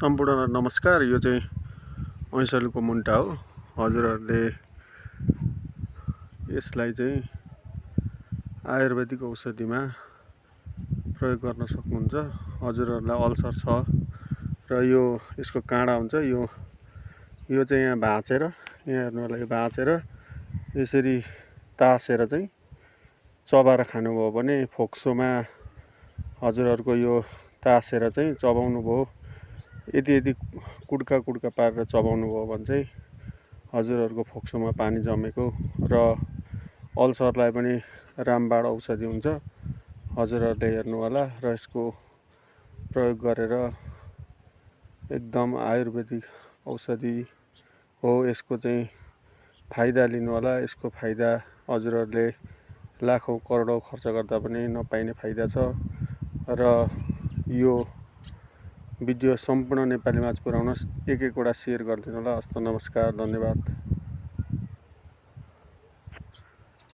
सम्पूर्ण नमस्कार। यो चाहिँ ऐँसलको मुन्टा हो। हजुरहरूले यसलाई चाहिँ आयुर्वेदिक औषधिमा प्रयोग गर्न सक्नुहुन्छ। हजुरहरूलाई अल्सर छ र यसको काँडा हुन्छ, यो चाहिँ यहाँ भाँचेर, यहाँ हेर्नु होला, यो भाँचेर यसरी तासेर चाहिँ चबाएर खानुभयो भने फोक्सोमा हजुरहरूको यो तासेर चाहिँ चबाउनु भयो, यदि कुड्का पारेर चबाउनु भयो भने चाहिँ हजुरहरूको फोक्सोमा पानी जमेको र अल्सरलाई पनि रामबाण औषधि हुन्छ। हजुरहरूले हेर्नु होला र यसको प्रयोग गरेर एकदम आयुर्वेदिक औषधि हो। यसको चाहिँ फाइदा लिनु होला। यसको फाइदा हजुरहरूले लाखौँ करोडौँ खर्च गर्दा पनि नपाइने फाइदा छ र यो भिडियो सम्पूर्ण नेपालीमा पुर्याउनुहोस्। एक-एकवटा सेयर गरिदिनु होला। हस्त, नमस्कार, धन्यवाद।